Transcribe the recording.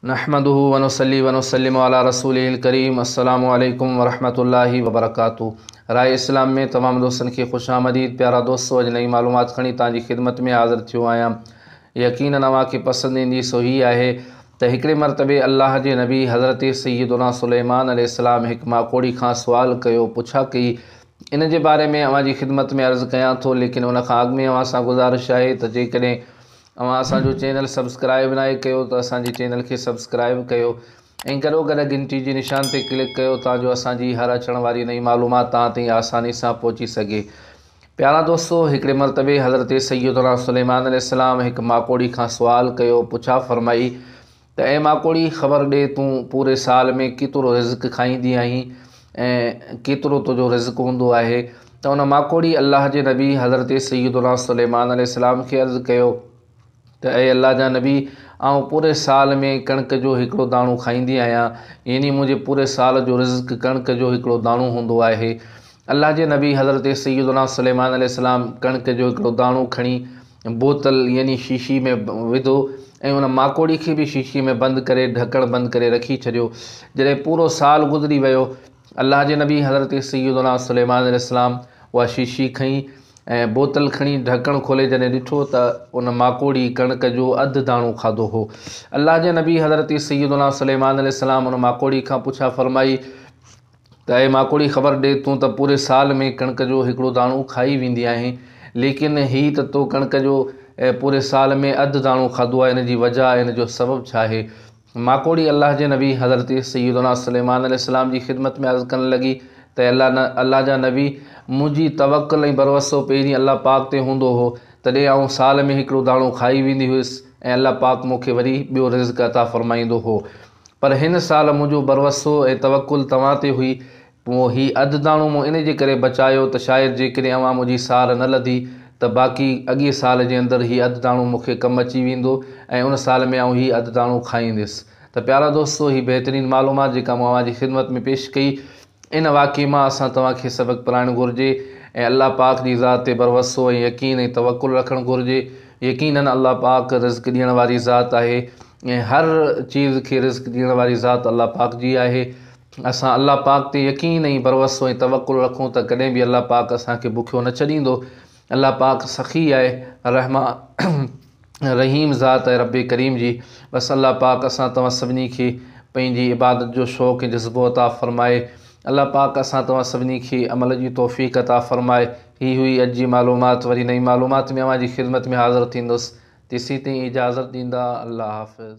نحمده ونصلي ونسلم علي رسوله الڪريم السلام عليڪم ورحمة الله وبرڪاته راء اسلام ۾ تمام دوستن کي خوش آمديد پيارا دوستو اڄ نئين معلومات کڻي توهان جي خدمت ۾ حاضر ٿيو آهيان يقينن اوهان کي پسند ايندي سو هي آهي ته هڪڙي مرتبي الله جي نبي حضرت سيدنا سليمان عليه السلام هڪ ماڪوڙي کان سوال ڪيو پڇا ڪئي ان جي باري ۾ اوهان جي خدمت ۾ عرض ڪيان ٿو ليڪن ان کان اڳ ۾ اوهان سان گذارش آهي ته جيڪڏهن اوهان اسان جو چينل سبسڪرائب ناهي ڪيو ته اسان جي چينل کي سبسڪرائب ڪيو ۽ گڏو گڏ گهنٽي جي نشان تي ڪلڪ ڪيو تان جو اسان جي هر اچڻ واري نئين معلومات توهان تائين آساني سان پهچي سگهي. پيارا دوستو هڪڙي مرتبي حضرت سيدنا سليمان عليه السلام هڪ ماڪوڙي کان سوال ڪيو پڇا فرمائي ته اي ماڪوڙي خبر ڏي تون پوري سال ۾ ڪيترو رزق کائيندي آهين ۽ ڪيترو تنهنجو رزق هوندو آهي ته ان ماڪوڙي الله جي نبي حضرت سيدنا سليمان عليه السلام کي عرض ڪيو ته اي الله جا نبي آئون پوري سال ۾ ڪڻڪ جو هڪڙو داڻو کائيندي آهيان يعني منهنجي پوري سال جو رزق ڪڻڪ جو هڪڙو داڻو هوندو آهي الله جي نبي حضرت سيدنا سليمان عليه السلام ڪڻڪ جو هڪڙو داڻو کڻي بوتل يعني شيشي ۾ وڌو ۽ ان ماڪوڙي کي به شيشي ۾ بند ڪري ڍڪڻ بند ڪري رکي ڇڏيو. جڏهن پورو سال گذري ويو، الله جي نبي حضرت سيدنا سليمان عليه السلام اها شيشي کنئي ۽ بوتل کڻي ڍڪڻ کولي جڏهن ڏٺو ته ان ماڪوڙي ڪڻڪ جو اڌ داڻو کاڌو هو. الله جي نبي حضرت سيدنا سليمان عليه السلام ان ماڪوڙي کان پڇا فرمائي ته اي ماڪوڙي خبر ڏي تون ته پوري سال ۾ ڪڻڪ جو هڪڙو داڻو کائي ويندي آهين ليڪن هي ته تو ڪڻڪ جو پوري سال ۾ اڌ داڻو کاڌو آهي ان جي وجه ان جو سبب ڇا آهي؟ ماڪوڙي الله جي نبي حضرت سيدنا سليمان عليه السلام جي خدمت ۾ عرض ڪرڻ لڳي ته اي الله جا نبي منهنجي توڪل ۽ ڀروسو پهرين الله پاڪ تي هوندو هو تڏهن آئون سال ۾ هڪڙو داڻو کائي ويندي هيس ۽ الله پاڪ مون کي وري ٻيو رزق عطا فرمائيندو هو پر هن سال منهنجو ڀروسو ۽ توڪل توهان تي هئي، پوء هي اڌ داڻو مون ان جي ڪري بچايو ته شايد جيڪڏهن اوهان منهنجي سار نه لڌي ته باقي اڳئين سال جي اندر هي اڌ داڻو مون کي ڪم اچي ويندو ۽ ان سال ۾ آئون هي اڌ داڻو کائينديس. ته پيارا دوستو هي بهترين معلومات جيڪا مون اوهان جي خدمت ۾ پيش ڪئي ان واقعي مان اسان توهان کي سبق پرائڻ گهرجي ۽ الله پاڪ جي ذات تي ڀروسو ۽ يقين ۽ توڪل رکڻ گهرجي. يقيناً الله پاڪ رزق ڏيڻ واري ذات آهي ۽ هر چيز کي رزق ڏيڻ واري ذات الله پاڪ جي آهي. اسان الله پاڪ تي يقين ۽ ڀروسو ۽ توڪل رکون ته ڪڏهن به الله پاڪ اسان کي بکيو نه ڇڏيندو. الله پاڪ سخي آهي، رحمان. رحيم ذات آهي رب ڪريم جي بس الله پاڪ اسان توهان سڀني کي پنهنجي عبادت جو شوق ۽ جذبو عطا فرمائي الله پاڪ اسان توهان سڀني کي عمل جي توفيق عطا فرمائي هي هئي اڄ جي معلومات وري نئين معلومات ۾ اوهان جي خدمت ۾ حاضر ٿيندس تيسين تائين اجازت ڏيندا الله حافظ.